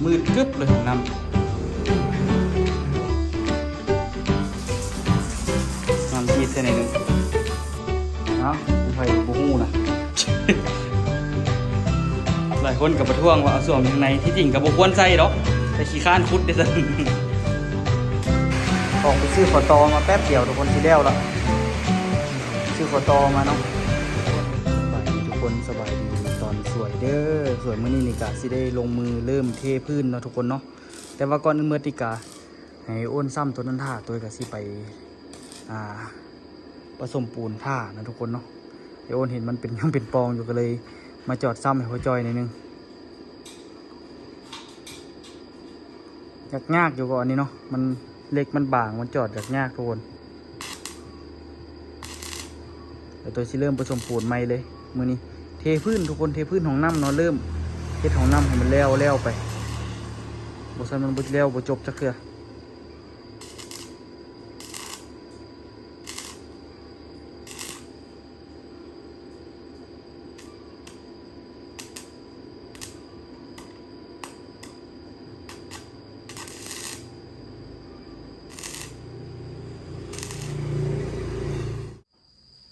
ມືດກຶບເລີຍຫ້ອງນ້ຳ ນ້ຳຈີດໃສ່ໜ້ອຍໜຶ່ງ. ເອົ້າ ໃຜບໍ່ຮູ້ນະ ຫຼາຍຄົນກໍປະທ້ວງວ່າເອົາສ້ວມຢູ່ຂ້າງໃນ ທີ່ຈິງກໍບໍ່ຄວນໃສ່ດອກ ແຕ່ຂີ້ຄ້ານຂຸດເດ້ຊັ້ນ. ອອກໄປຊື້ຂໍຕໍ່ມາແປັບດຽວ ທຸກຄົນ ຊິແລ້ວລະ ຊື້ຂໍຕໍ່ມາເນາະ. ສະບາຍດີທຸກຄົນ ສະບາຍດີຕອນສວຍເດີ ສວຍມື້ນີ້ນີ້ກະຊິໄດ້ລົງມືເລີ່ມເທພື້ນເນາະທຸກຄົນເນາະ. ແຕ່ວ່າກ່ອນອື່ນໝົດນີ້ກະໃຫ້ໂອນຊ້ຳໂຕນັ້ນຖ້າ ໂຕຍກະຊິໄປ ອ່າ ປະສົມປູນຖ້ານະທຸກຄົນເນາະ. ໄອ້ໂອນເຫັນມັນເປັນ ຍັງເປັນປ່ອງຢູ່ ກໍເລີຍມາຈອດຊ້ຳໃຫ້ພໍ່ຈ້ອຍໜ້ອຍໜຶ່ງ. ຍາກໆຢູ່ກໍອັນນີ້ເນາະ ມັນເຫຼັກມັນບາງ ມັນຈອດຍາກໆທຸກຄົນ. ແລ້ວໂຕຍຊິເລີ່ມປະສົມປູນໃໝ່ເລີຍມື້ນີ້ ເທພື້ນທຸກຄົນ ເທພື້ນຫ້ອງນ້ຳເນາະ ເລີ່ມເຮັດຫ້ອງນ້ຳໃຫ້ມັນແລ້ວໆໄປ ບໍ່ຊັ້ນມັນບໍ່ແລ້ວບໍ່ຈົບຈັກເທື່ອ.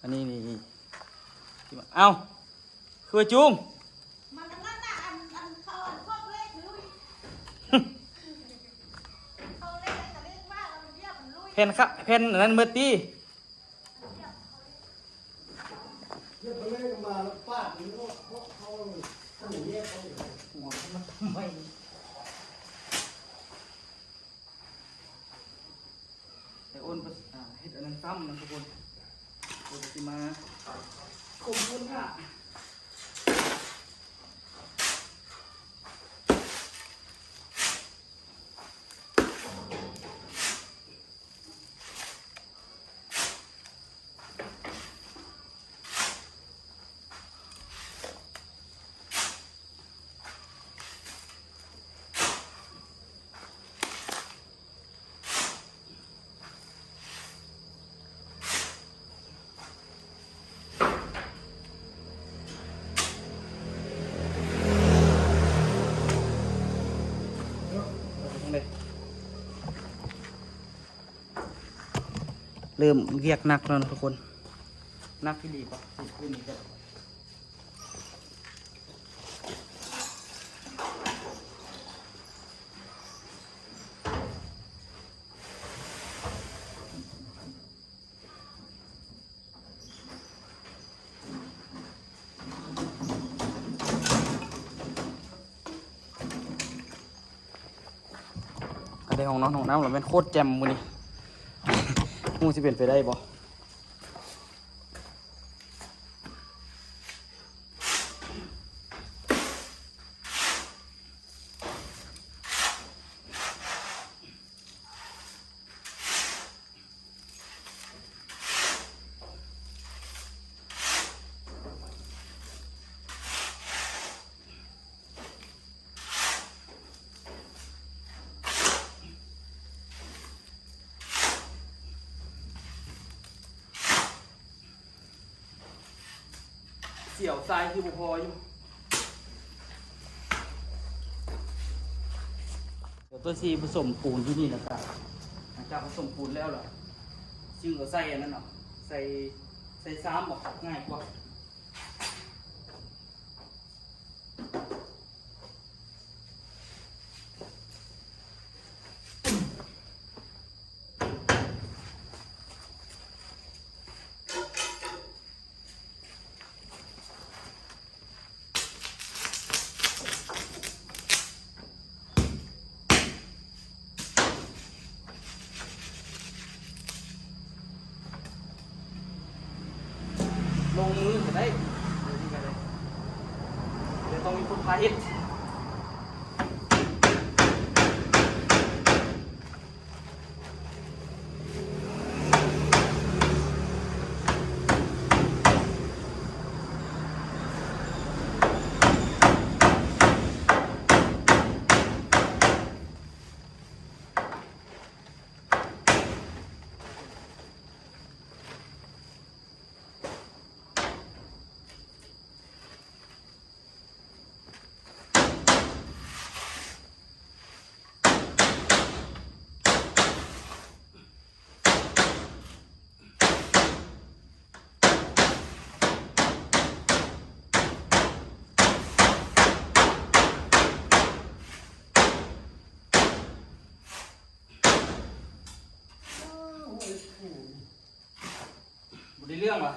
ອັນນີ້ນີ້ ເອົ້າ ຄືວ່າຈູງ ແຜ່ນຂະ ແຜ່ນອັນນັ້ນໝົດຕິ. ໄອ້ໂອນ ອ່າ ເຮັດອັນນັ້ນຊ້ຳນະທຸກຄົນ ໂອນຊິມາຄົມຄົນຖ້າ. ເລີ່ມວຽກໜັກແລ້ວນະທຸກຄົນ ໜັກອີ່ຫຼີປະ ຄືນນີ້ກໍ ອັນໃດຫ້ອງນອນຫ້ອງນ້ຳລະແມ່ນໂຄດແຈ່ມມື້ນີ້ ຮູ້ຊິເປັນໄປໄດ້ບໍ່? ສຽວຊາຍຄືບໍ່ພໍຢູ່. ດຽວໂຕຍຊິປະສົມປູນຢູ່ນີ້ ແລ້ວກະ ຫຼັງຈາກປະສົມປູນແລ້ວລະ ຈຶ່ງເອົາໃສ່ອັນນັ້ນເນາະ ໃສ່ ໃສ່ຊາມເບາະ ງ່າຍກວ່າ. ລົງມືກໍໄດ້ ແຕ່ຕ້ອງມີຄົນພາເຮັດ. ດ ເລື່ອງວະ.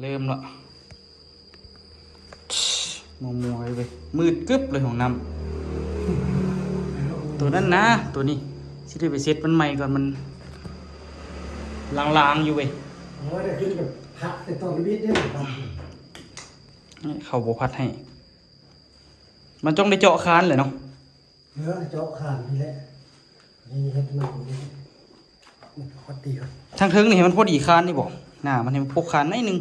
ເລີ່ມລະ ມົວໆ ເລີຍເວີຍ ມືດກຶບເລີຍຫ້ອງນ້ຳ. ໂຕນັ້ນນະ ໂຕນີ້ຊິໄດ້ໄປເຊັດມັນໃໝ່ກ່ອນ ມັນລາງໆ ຢູ່ເວີຍ. ໂອ້ຍ ໄດ້ຂຶ້ນແບບພັດແຕ່ຕອນເວັນເດ້ ເຂົາບໍ່ພັດໃຫ້. ມັນຕ້ອງໄດ້ເຈາະຄານແຫຼະເນາະ. ເອີ ເຈາະຄານນີ້ແຫຼະ ນີ້ເຮັດໜ້ານີ້ ມັນພໍດີ. ທາງເທິງນີ້ໃຫ້ມັນພໍດີຄານນີ້ບໍ? ໜ້າມັນໃຫ້ມັນປົກຄານໜ້ອຍໜຶ່ງ.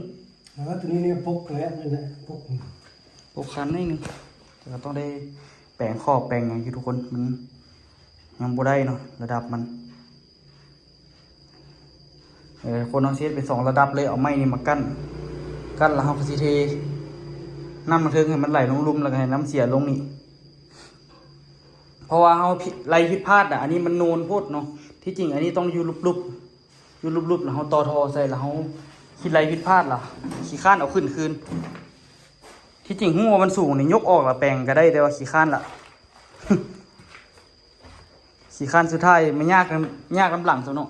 ເອີ ໂຕນີ້ນີ້ປົກແລ້ວ ນັ້ນແຫຼະ ປົກ ປົກຄານໜ້ອຍໜຶ່ງ. ແຕ່ກໍຕ້ອງໄດ້ແປງຂອບແປງຫຍັງຢູ່ທຸກຄົນ ມັນຍັງບໍ່ໄດ້ເນາະ ລະດັບມັນ. ເອີ ຄົນເຮົາຊິເຮັດເປັນສອງລະດັບເລີຍ ເອົາໄມ້ນີ້ມາກັ້ນ ກັ້ນແລ້ວເຮົາກໍຊິເທນ້ຳທາງເທິງໃຫ້ມັນໄຫຼລົງລຸ່ມ ແລ້ວກໍໃຫ້ນ້ຳເສຍລົງນີ້. ເພາະວ່າເຮົາຜິດ ໄລ່ຜິດພາດນະ ອັນນີ້ມັນໂນນໂພດເນາະ. ທີ່ຈິງອັນນີ້ຕ້ອງຢູ່ຫຼຸບໆ ຢູ່ຫຼຸບໆ ແລ້ວເຮົາຕໍ່ທໍ່ໃສ່ ແລ້ວເຮົາຄິດໄລ່ຜິດພາດລະ ຂີ້ຄ້ານເອົາຂຶ້ນຄືນ. ທີ່ຈິງຮູ້ວ່າມັນສູງນີ້ ຍົກອອກລະແປງກໍໄດ້ ແຕ່ວ່າຂີ້ຄ້ານລະ ຂີ້ຄ້ານ. ສຸດທ້າຍມາຍາກນຳ ຍາກນຳຫຼັງຊະເນາະ.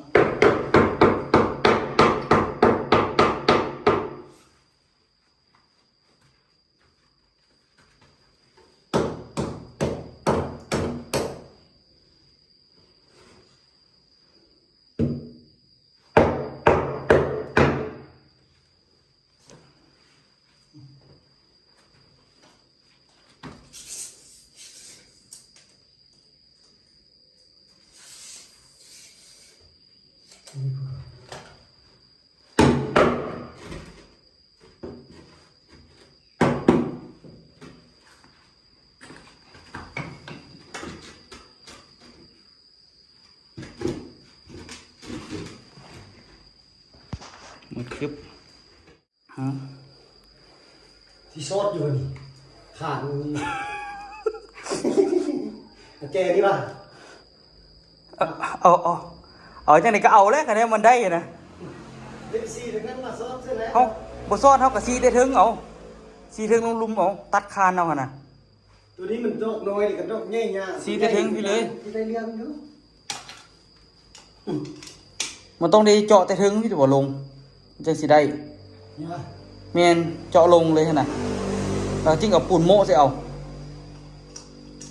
ໝົດຄລິບ. ຮະ ຊິຊອດຢູ່ນີ້ ຂາດນີ້ ເອົາແຈນີ້ວ່າ ເອົາ ເອົາ ເອົາ ເອົາຈັ່ງໃດກໍເອົາແຫຼະ ຄັນແນວມັນໄດ້ນະ. ເຮັດສີທັງນັ້ນມາຊອດໃສ່ແລ້ວ ເຮົາບໍ່ຊອດ ເຮົາກໍສີແຕ່ເທິງເອົາ ສີເທິງລົງລຸ່ມເອົາ ຕັດຄານເອົາຫັ້ນນະ. ໂຕນີ້ມັນດອກນ້ອຍ ນີ້ກໍດອກໃຫຍ່ຍາກ ສີແຕ່ເທິງພີ້ເລີຍ ຊິໄດ້ເລື່ອງຢູ່. ມັນຕ້ອງໄດ້ເຈາະແຕ່ເທິງພີ້ ບໍ່ລົງ ຈັ່ງຊິໄດ້. ແມ່ນ ເຈາະລົງເລີຍຫັ້ນນະ ແລ້ວຈຶ່ງເອົາປູນໂມ້ະໃສ່ເອົາ.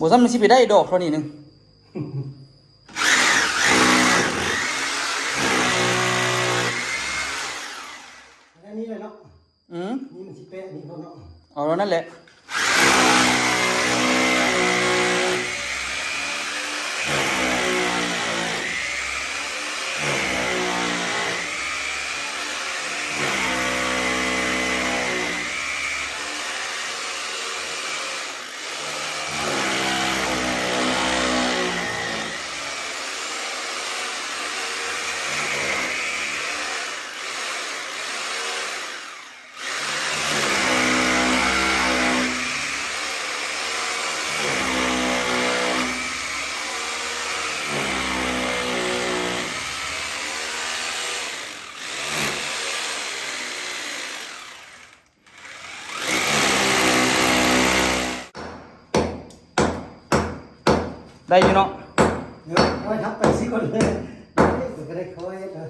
ບໍ່ຊັ້ນມັນຊິໄປໄດ້ດອກເທົ່ານີ້ໜຶ່ງ. ອັນນີ້ເລີຍເນາະ. ອືມ ນີ້ມັນຊິແປະອັນນີ້ບໍ່ເນາະ. ເອົາແລ້ວນັ້ນແຫຼະ. ໄດ້ຢູ່ເນາະ. ເອີ ຄ່ອຍທັບໄປຊິກ່ອນເລີຍ ເອີ ກໍໄດ້ຄ່ອຍ ເອີ.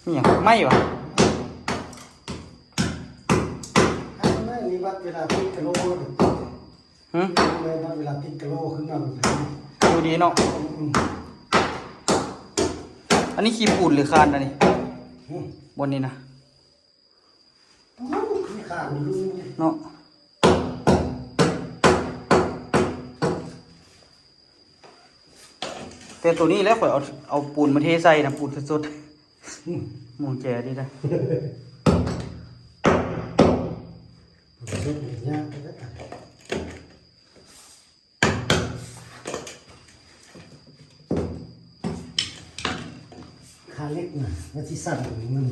ມີຫຍັງ? ໄມ້ຫວາ? ອັນນີ້ວັດເວລາຕິດກະໂຫຼ. ຫຶ? ວັດເວລາຕິດກະໂຫຼຂຶ້ນມາແບບນີ້ ຢູ່ດີເນາະ. ອືມ ອັນນີ້ຂີ້ປູນຫຼືຄານອັນນີ້? ຫຶ? ບ່ອນນີ້ນະ. ໂອ້ ຄືຂາດຢູ່ເນາະ. ແຕ່ໂຕນີ້ແຫຼະ ຂ້ອຍເອົາ ເອົາປູນມາເທໃສ່ນະ ປູນສົດໆ. ອືມ ໝູແຈດີນະ. ຄາເຫຼັກນະ ມັນຊິສັ່ນຢູ່ນີ້ ມັນ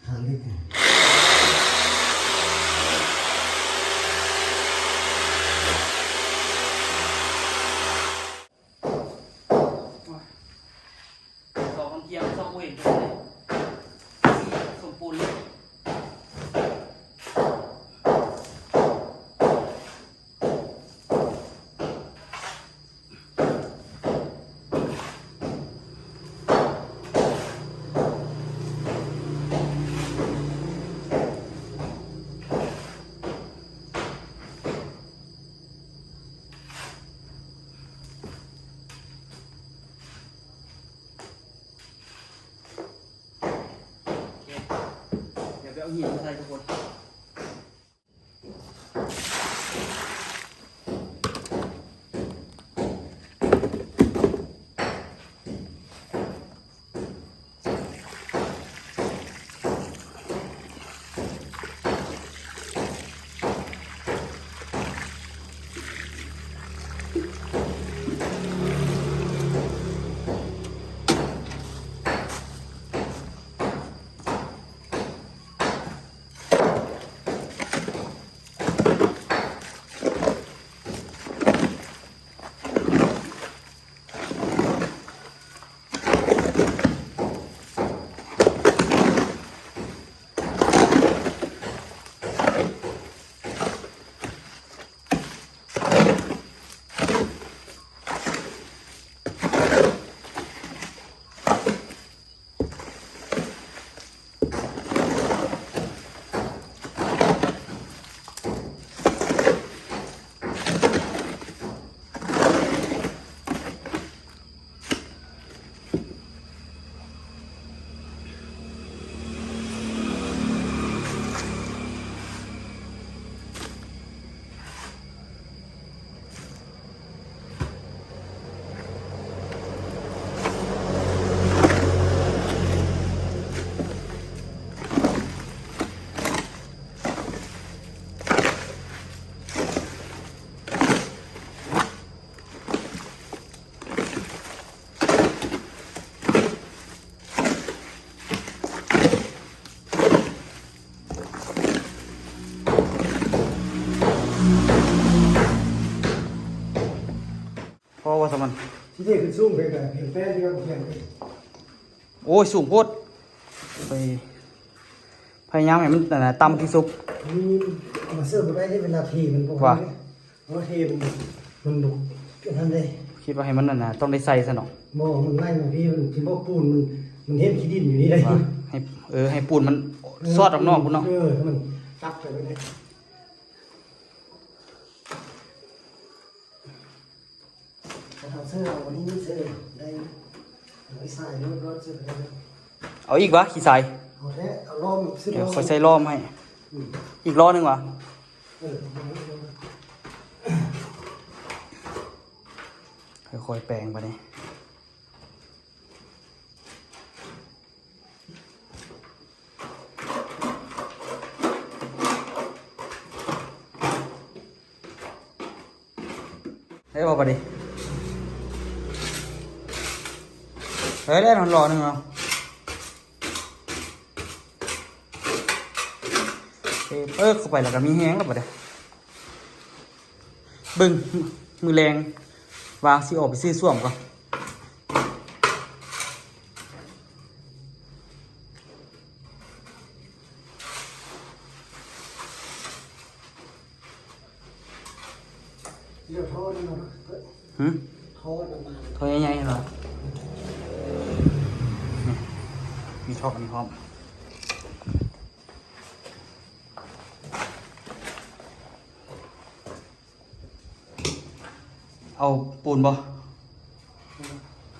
ຄາເຫຼັກນະ. ສອງທຽງສອງເວັນ ສົມບູນເລີຍ. ໂອເຄ ດຽວໄປເອົາຫີນມາໃສ່ທຸກຄົນ. ໂ ປະມານ ທີ່ເທຂຶ້ນສູງໄປກໍເປັນແປນທີ່ວ່າບໍ່ແມ່ນ. ໂອ້ຍ ສູງໂພດ. ໄປ ພະຍາຍາມໃຫ້ມັນ ອັນນ່າ ຕ່ຳທີ່ສຸດ. ນີ້ມາເສີມບໍ່ໄດ້ເດ້ ເວລາເທມັນບໍ່ ວ່າ ເພາະວ່າເທມັນ ມັນບໍ່ ອັນນັ້ນເດ້. ຄິດວ່າໃຫ້ມັນ ອັນນ່າ ຕ້ອງໄດ້ໃສ່ຊະເນາະ. ບໍ່ ມັນໄລ່ມາພີ້ ມັນຊິບໍ່ປູນ ມັນ ມັນເຫັນຂີ້ດິນຢູ່ນີ້ໄດ໋. ວ່າ ໃຫ້ ເອີ ໃຫ້ປູນມັນ ເອີ ຊອດອອກນອກພຸ້ນເນາະ. ເອີ ໃຫ້ມັນຕັກໄປເລີຍ. ເອົາເສື້ອ ເອົາອັນນີ້ເສື້ອໄດ້ ເອົາໄປໃສ່ລົດ ລົດເສື້ອໄດ້. ເອົາອີກວະ ຂີ້ຊາຍ? ເອົາແທ້ ເອົາລ້ອມອີກ ເອົາ ຂ້ອຍໃສ່ລ້ອມໃຫ້. ອືມ ອີກລໍ້ໜຶ່ງວະ. ເອີ ຄ່ອຍໆແປງບາດນີ້. ໄດ້ບໍ່ບາດນີ້? ເອີ ໄດ້ນອນລໍໜຶ່ງເນາະ. ເອີ ເປີກເຂົ້າໄປແລ້ວກໍມີແຮງແລ້ວບາດນີ້. ເບິ່ງ ມື້ແລງວ່າຊິອອກໄປຊື້ສ້ວມກ່ອນ. ເດີ ທໍ່ນັ້ນນະ ຫື? ທໍ່ນັ້ນນະ ທໍ່ໃຫຍ່ໆຫັ້ນຫວາ? ນີ້ ມີທໍ່ອັນນີ້ພ້ອມ. ເອົາປູນບໍ່?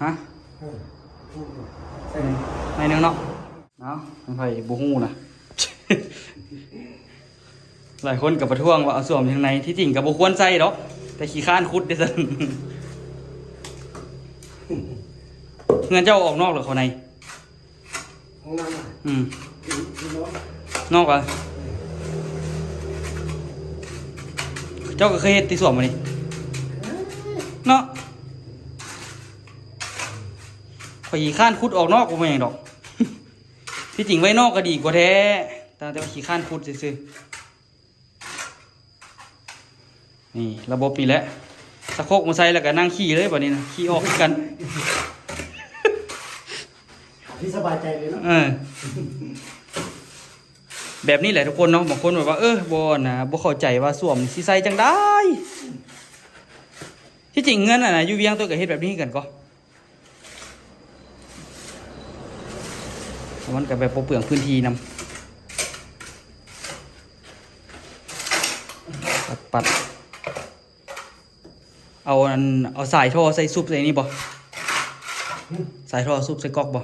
ຮະ? ເອີ ປູນ ໃສ່ໜ້ອຍໜຶ່ງເນາະ. ເອົ້າ ໃຜບໍ່ຮູ້ນະ. ຫຼາຍຄົນກໍປະທ້ວງວ່າເອົາສ້ວມທາງໃນ ທີ່ຈິງກໍບໍ່ຄວນໃສ່ດອກ ແຕ່ຂີ້ຄ້ານຂຸດເດ້ຊັ້ນ. ເຮືອນເຈົ້າອອກນອກ ຫຼື ເຂົ້າໃນ? ຫ້ອງນ້ຳນະ? ອືມ ຢູ່ ຢູ່ນອກ ນອກຫວາ? ເຈົ້າກໍເຄີຍເຮັດຕິ ສ້ວມມື້ນີ້? ເອີ ເນາະ ຂ້ອຍຂີ້ຄ້ານຂຸດອອກນອກ ບໍ່ແມ່ນຫຍັງດອກ. ທີ່ຈິງໄວ້ນອກກໍດີກວ່າແທ້ ແຕ່ ແຕ່ວ່າຂີ້ຄ້ານຂຸດຊື່ໆ. ນີ້ລະບົບນີ້ແຫຼະ ສະໂຄກມາໃສ່ແລ້ວກໍນັ່ງຂີ້ເລີຍບາດນີ້ນະ ຂີ້ອອກຄືກັນ ທີ່ສະບາຍໃຈເລີຍເນາະ. ເອີ ແບບນີ້ແຫຼະທຸກຄົນເນາະ. ບາງຄົນແບບວ່າ ເອີ ບໍ່ ອັນນ່າ ບໍ່ເຂົ້າໃຈວ່າສ້ວມຊິໃສ່ຈັ່ງໃດ. ທີ່ຈິງເຮືອນ ອັນນ່າ ຢູ່ວຽງ ຕົວກໍເຮັດແບບນີ້ຄືກັນກໍ ມັນກໍແບບບໍ່ເປືອງພື້ນທີ່ນຳ. ປັດໆ ເອົາອັນ ເອົາສາຍທໍ່ໃສ່ ຊຸບໃສ່ນີ້ບໍ່? ຫື? ສາຍທໍ່ຊຸບໃສ່ກອກບໍ່?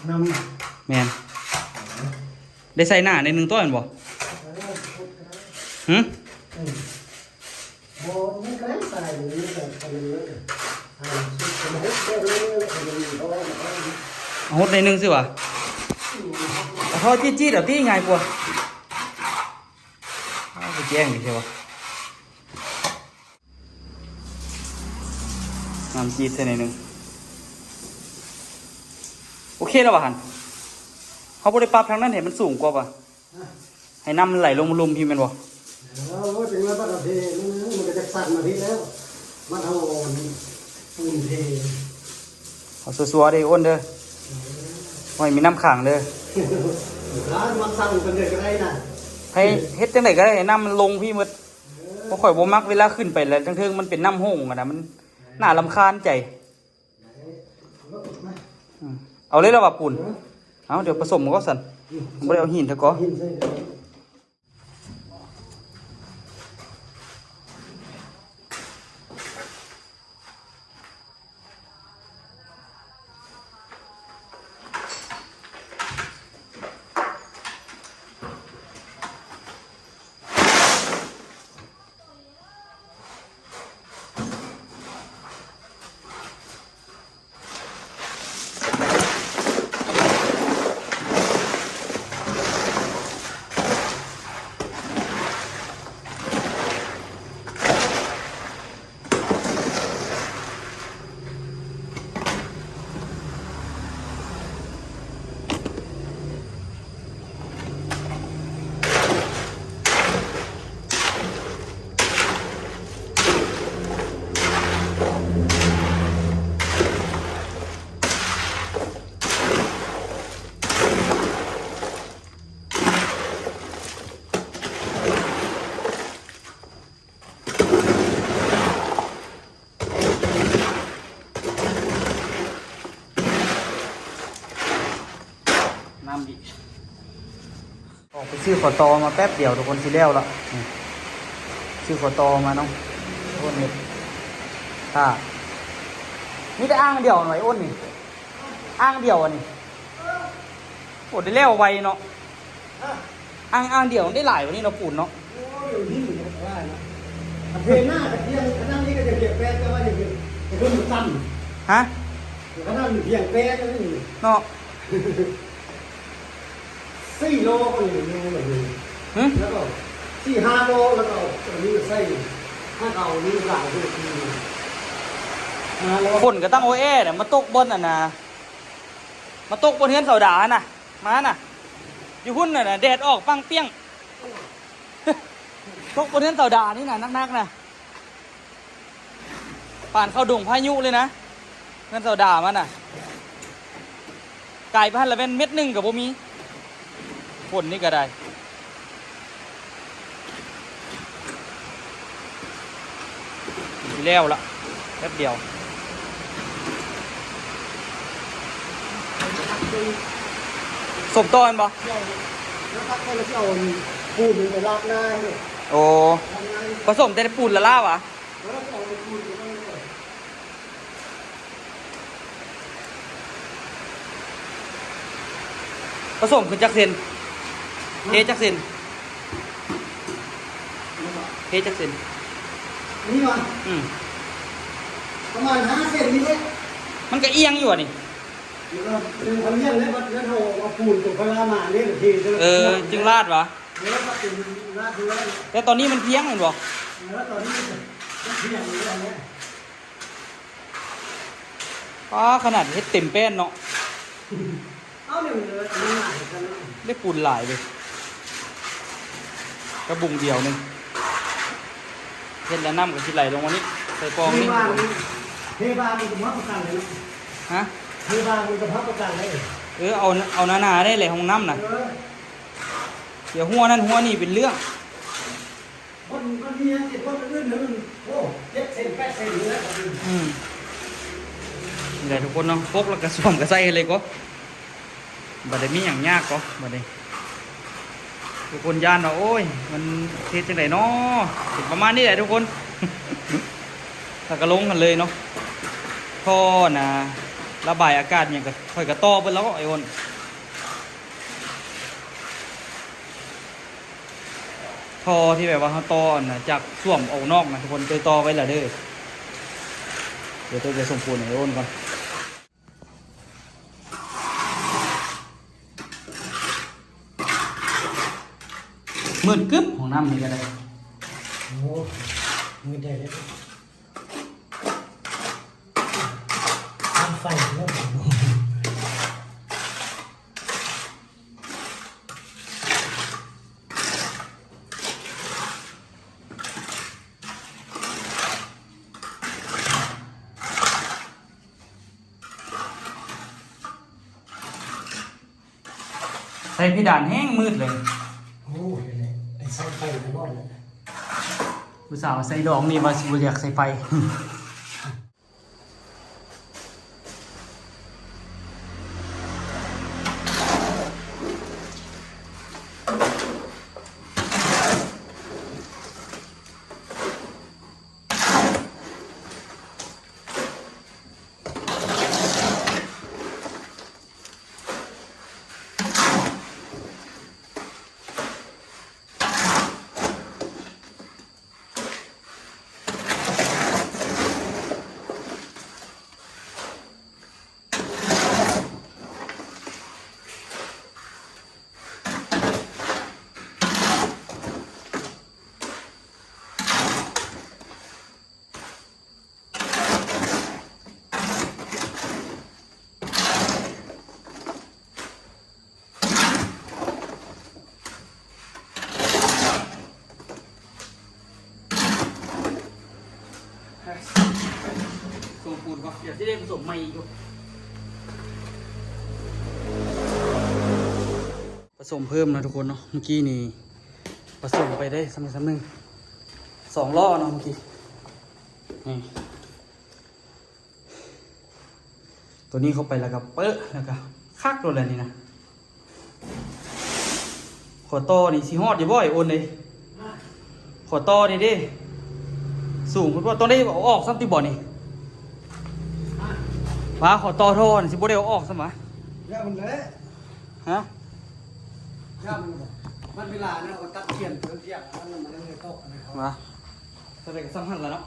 ນຳ ແມ່ນ ໄດ້ໃສ່ໜ້າໜ້ອຍໜຶ່ງ ຕ້ອຍແມ່ນບໍ່? ເອີ ຫື? ເອີ ບໍ່ ມັນກໍໄດ້ໃສ່ ມັນກໍ ມັນກໍ ອ່າ ຊຸບ ເອົາຫົດໜ້ອຍໜຶ່ງຊື່ຫວາ? ເອົາທໍ່ຈີດໆ ເອົາຕີງ່າຍກວ່າ. ອ້າວ ໄປແຈ້ງນີ້ໃຊ່ບໍ່? ນ້ຳຈີດໃສ່ໜ້ອຍໜຶ່ງ. ໂອເຄແລ້ວວ່າຫັ້ນ ເຮົາບໍ່ໄດ້ປັບທາງນັ້ນໃຫ້ມັນສູງກວ່າຫວາ? ຮະ? ໃຫ້ນ້ຳມັນໄຫຼລົງມາລຸ່ມພີ້ແມ່ນບໍ່? ເອີ ໂອ້ຍ ເປັນວ່າບັດເທ ມັນ ມັນກໍຈະສັ່ນມາພີ້ແລ້ວ ມັນເອົາປູນເທ. ເອົາຊົ່ວໆເດີອ້ນເດີ ເອີ ບໍ່ໃຫ້ມີນ້ຳຂັງເດີ. ມັກສັ່ນປານໃດກໍໄດ້ນະ ໃຫ້ເຮັດຈັ່ງໃດກໍໄດ້ໃຫ້ນ້ຳມັນລົງພີ້ໝົດ. ເອີ ເພາະຂ້ອຍບໍ່ມັກເວລາຂຶ້ນໄປແລ້ວ ທາງເທິງມັນເປັນນ້ຳຫົງຫັ້ນນະ ມັນໜ້າລຳຄານໃຈ. ອືມ ເອົາເລີຍລະວ່າປູນ. ເອີ ເອົາ ດຽວປະສົມກ່ອນຊັ້ນ. ອືມ ບໍ່ໄດ້ເອົາຫີນຊະກໍ. ຫີນໃສ່. ເ ຊື້ຂໍ້ຕໍ່ມາແປັບດຽວ ທຸກຄົນ ຊິແລ້ວລະ. ນີ້ ຊື້ຂໍ້ຕໍ່ມາເນາະ ໂອ້ ເນັດ ຖ້າ ມີແຕ່ອ່າງດຽວໜ່ອຍ ໂອ້ ນີ້ ອ່າງດຽວອັນນີ້. ໂອ້ ໄດ້ແລ້ວໄວເນາະ. ອ່າງ ອ່າງດຽວໄດ້ຫຼາຍກວ່ານີ້ເນາະ ປູນເນາະ. ໂອ້ຍ ດຽວນີ້ມັນກໍຫຼາຍນະ. ເທໜ້າກະພຽງ ຂະໜາດນີ້ກໍຈະພຽງແປດ ແຕ່ວ່າຢ່າເພິ່ງ ຢ່າເພິ່ງມັນຕ່ຳ. ຮະ? ຂະໜາດມັນພຽງແປດ ແລ້ວນີ້ເນາະ. ສີ່ໂລກໍຢູ່ ຢູ່ແບບນີ້. ຫຶ? ແລ້ວກໍສີ່ຫ້າໂລ ແລ້ວກໍເອົາອັນນີ້ໃສ່ ຫາກເອົານີ້ຫຼາຍເລີຍ. ຫ້າໂລ. ຝົນກໍຕັ້ງໂອແອນະ ມາຕົກບ່ອນອັນນະ ມາຕົກບ່ອນເຮືອນເສົາດາຫັ້ນນະ ມານະ ຢູ່ພຸ້ນນະ ແດດອອກປັງປຽງ. ຕົກບ່ອນເຮືອນເສົາດານີ້ນະ ໜັກໆນະ. ປານເຂົ້າດົງພາຍຸເລີຍນະ ເຮືອນເສົາດາມັນນະ. ກາຍໄປຫັ້ນລະແມ່ນເມັດໜຶ່ງກໍບໍ່ມີ. ຝົນນີ້ກໍໄດ້ ຊິແລ້ວລະ ແປັບດຽວ. ສົມຕໍ່ແມ່ນບໍ່? ແລ້ວຕັກໃສ່ແລ້ວຊິເອົາປູນໄປລາດໜ້າໃຫ້. ໂອ້ ປະສົມແຕ່ປູນລະລາວະ? ເອີ ຊິເອົາປູນໄປລາດໜ້າ. ປະສົມຄືຈັກເຊັນ? ເທຈັກເຊັນ? ເທຈັກເຊັນ? ນີ້ຫວາ? ອືມ ປະມານຫ້າເຊັນນີ້ແຫຼະ. ມັນກະອຽງຢູ່ຫວານີ້? ເອີ ເປັນຄວາມອຽງແລ້ວ ບັດນັ້ນເຮົາເອົາປູນຕົວພາລາມານີ້ ເທ ເອີ ຈຶ່ງລາດຫວາ? ເອີ ລາດຢູ່ແລ້ວ. ແຕ່ຕອນນີ້ມັນພຽງແມ່ນບໍ່? ເອີ ຕອນນີ້ມັນພຽງຢູ່ແລ້ວ. ປ້າ ຂະໜາດເຮັດເຕັມແປ້ນເນາະ. ເອົາ ນີ້ມັນເລີຍ ອັນນີ້ຫຼາຍກັນເນາະ. ໄດ້ປູນຫຼາຍເລີຍ ກະບຸງດຽວໜຶ່ງ. ເຮັດແລ້ວນ້ຳກໍຊິໄຫຼລົງອັນນີ້ ໃສ່ປ່ອງນີ້. ເທບາງ ເທບາງມັນກໍບໍ່ຮັບປະກັນເລີຍເນາະ. ຮະ? ເທບາງມັນກໍບໍ່ຮັບປະກັນເລີຍ. ເອີ ເອົາ ເອົາໜາໆໄດ້ແຫຼະ ຫ້ອງນ້ຳນະ. ເອີ ດຽວຮົ່ວນັ້ນຮົ່ວນີ້ເປັນເລື່ອງ. ບ່ອນ ບ່ອນມີອັນ ບ່ອນອື່ນໆ ໂອ້ ເຈັດເຊັນ ແປດເຊັນນີ້ແຫຼະ. ອືມ ນີ້ແຫຼະທຸກຄົນເນາະ ປົກແລ້ວກະສວມກະໃສ່ເລີຍກໍ ບໍ່ໄດ້ມີຫຍັງຍາກກໍ ບັດນີ້ ທຸກຄົນຢ້ານວ່າ ໂອ້ຍ ມັນເຮັດຈັ່ງໃດເນາະ. ເປັນປະມານນີ້ແຫຼະທຸກຄົນ. ແລ້ວກະລົງຫັ້ນເລີຍເນາະ ທໍ່ນະ ລະບາຍອາກາດຫຍັງກະ ຂ້ອຍກະຕໍ່ເບິດແລ້ວ ໄອ້ອ້ນ. ທໍ່ທີ່ແບບວ່າເຮົາຕໍ່ອັນນະ ຈາກສ້ວມອອກນອກນະ ທຸກຄົນ ໄດ້ຕໍ່ໄວ້ແລ້ວເດີ. ດຽວເຈົ້າຈະສົ່ງປູນໃຫ້ອ້ນກ່ອນ. ມືດກຶບ ຫ້ອງນ້ຳນີ້ກໍໄດ້. ໂອ້ ມືດແທ້ເດ້. ໄຟເນາະ. ໃສ່ເພດານແຮງມືດເລີຍ. ໂອ້ ນີ້ແຫຼະ ໄດ້ໃສ່ໄຟແລ້ວບໍ່ເລີຍ. ຜູ້ສາວໃສ່ດອກນີ້ວ່າຊິບໍ່ຢາກໃສ່ໄຟ. ສົ່ງປູນກ່ອນ ດຽວຊິໄດ້ປະສົມໃໝ່ອີກຢູ່. ປະສົມເພີ່ມເນາະທຸກຄົນເນາະ. ເມື່ອກີ້ນີ້ປະສົມໄປໄດ້ສ່ຳໜຶ່ງ ສອງລໍ້ເນາະເມື່ອກີ້ນີ້. ໂຕນີ້ເຂົ້າໄປແລ້ວກໍເປິະ ແລ້ວກໍຄັກໂລດແຫຼະນີ້ນະ. ຂໍຕໍ່ນີ້ຊິຮອດຢູ່ບໍ່ ໄອ້ໂອນເອີຍ? ຂໍຕໍ່ນີ້ເດ້ ສູງພຸ້ນບໍ່ ຕ້ອງໄດ້ເອົາອອກຊ້ຳຕິບໍ່ນີ້? ມາ ຂໍຕໍ່ທໍ່ນີ້ຊິບໍ່ໄດ້ເອົາອອກຊ້ຳຫວາ? ຢ່າມັນແຫຼະ ຮະ? ຢ່າມັນ ມັນເວລານັ້ນເຮົາກໍຕັດຂຽນເພິ່ນພຽງ ມັນ ມັນເລີຍຕົກນະ ມາ. ເທົ່າໃດກໍຊ່ຳຫັ້ນລະເນາະ.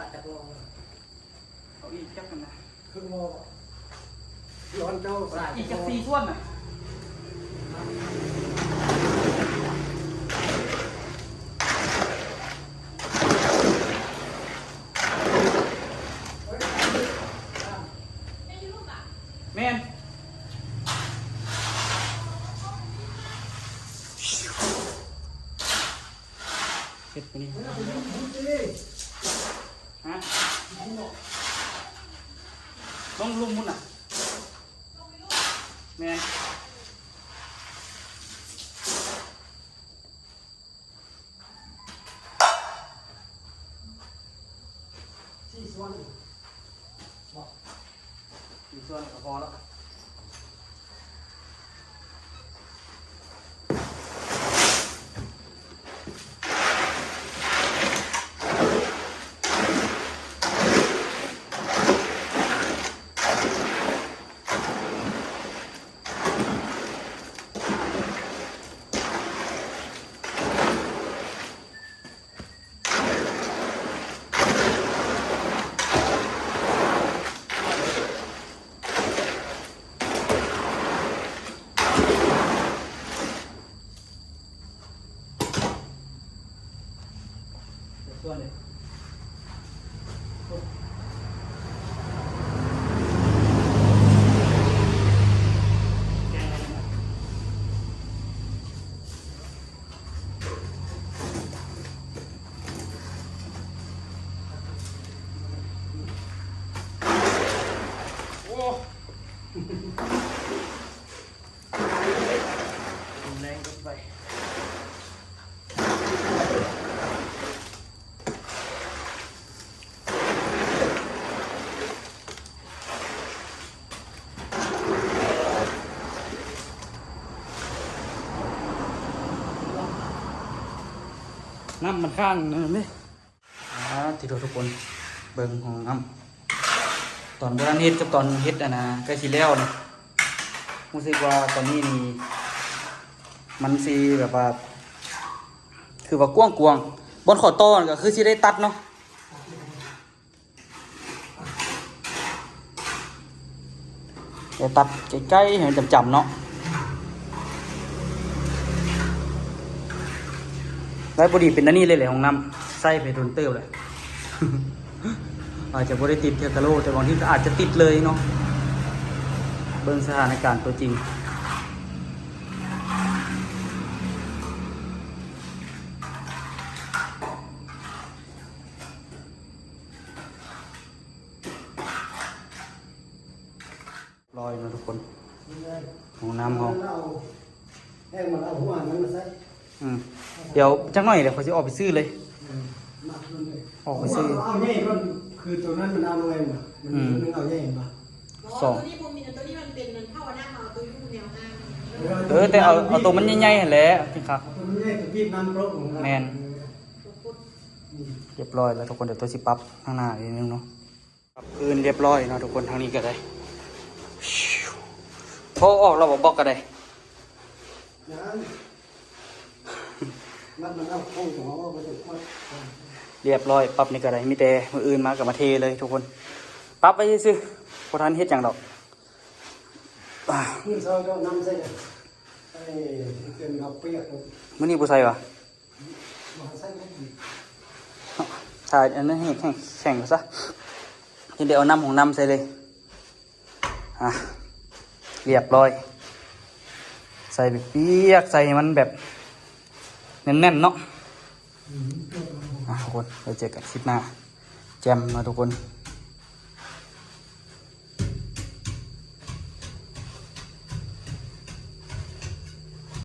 ເອົາອີກຈັກອັນນະ ເພິ່ນບໍ່ ທີ່ອ່ອນເຈົ້າສາຍ ອີກຈັກສີ່ສ່ວນນະ ແມ່ນ ເຮັດໄປນີ້ ຮະ ລົງລຸ່ມພຸ້ນນະ ແມ່ນ ສີ່ສ່ວນ ບໍ່ ສີ່ສ່ວນກໍພໍລະ. ໂອ້ ແຮງເກີນໄປ. ນ້ຳມັນຄ້າງນັ້ນເດ້. ອ່າ ທີ່ທຸກຄົນເບິ່ງຫ້ອງນ້ຳ ຕອນບໍ່ທັນເຮັດກັບຕອນເຮັດ ອັນນ່າ ໃກ້ຊິແລ້ວນີ້ ຮູ້ສຶກວ່າຕອນນີ້ນີ້ ມັນຊິແບບວ່າ ຄືວ່າກວ້າງໆ ບ່ອນຂໍຕໍ່ກໍຄືຊິໄດ້ຕັດເນາະ. ແຕ່ຕັດໃກ້ໆ ໃຫ້ມັນຈຳໆ ເນາະ ໄດ້ພໍດີເປັນອັນນີ້ເລີຍແຫຼະ ຫ້ອງນ້ຳ ໃຊ້ໄປດົນເຕີບແລ້ວ ອາດຈະບໍ່ໄດ້ຕິດເທື່ອກະໂລ ແຕ່ບາງທີກໍອາດຈະຕິດເລີຍເນາະ ເບິ່ງສະຖານະການຕົວຈິງ. ລອຍເນາະທຸກຄົນ ຫ້ອງນ້ຳເຮົາ ແຮງມັນເອົາຫົວມັນມາໃສ່ ອືມ ດຽວຈັກໜ້ອຍດຽວຂ້ອຍຊິອອກໄປຊື້ເລີຍ ອືມ ອອກໄປຊື້ ເອົາໃຫຍ່ກ່ອນ ຄືໂຕນັ້ນມັນເອົາໜ້ອຍ ມັນ ອືມ ມັນເອົາໃຫຍ່ບໍ່ ສອງ ໂຕນີ້ບໍ່ມີ ໂຕນີ້ມັນເປັນ ມັນເຂົ້າໜ້າເຮົາ ໂຕຢູ່ແນວຫ້າງ ເອີ ແຕ່ເອົາ ເອົາໂຕມັນໃຫຍ່ໆ ຫັ້ນແຫຼະ ຈິງຄັກ ເອົາໂຕມັນໃຫຍ່ ໂຕປີບນ້ຳໂລກ ແມ່ນ ເອີ ອືມ ຮຽບຮ້ອຍແລ້ວທຸກຄົນ ດຽວໂຕຊິປັບທາງໜ້າອີກໜຶ່ງເນາະ. ປັບພື້ນຮຽບຮ້ອຍເນາະທຸກຄົນ ທາງນີ້ກໍໄດ້ ໂອ້ ອອກແລ້ວບໍ່ ບລັອກກໍໄດ້ ຍັງ ມັດມັນເອົາໂຄ້ງຕົວອອກໄປຕົວກວດ ຮຽບຮ້ອຍ ປັບນີ້ກໍໄດ້ ມີແຕ່ມື້ອື່ນມາກໍມາເທເລີຍທຸກຄົນ ປັບໄວ້ຊື່ໆ ບໍ່ທັນເຮັດຫຍັງດອກ ມື້ເຊົ້າເຈົ້ານຳໃສ່ ໃສ່ເປັນເອົາປຽກ ມື້ນີ້ບໍ່ໃສ່ຫວາ? ຖ້າອັນນັ້ນແຫ້ງ ແຂງ ແຂງຊະ ຈຶ່ງໄດ້ເອົານ້ຳ ຫ້ອງນ້ຳໃສ່ເລີຍ ອ່ະ ຮຽບຮ້ອຍ ໃສ່ປຽກໆ ໃສ່ໃຫ້ມັນແບບແໜ້ນໆ ເນາະ ອ່ະ ທຸກຄົນ ໄວ້ເຈີກັນຄລິບໜ້າ ເຈ ແຈ່ມເນາະທຸກຄົນ.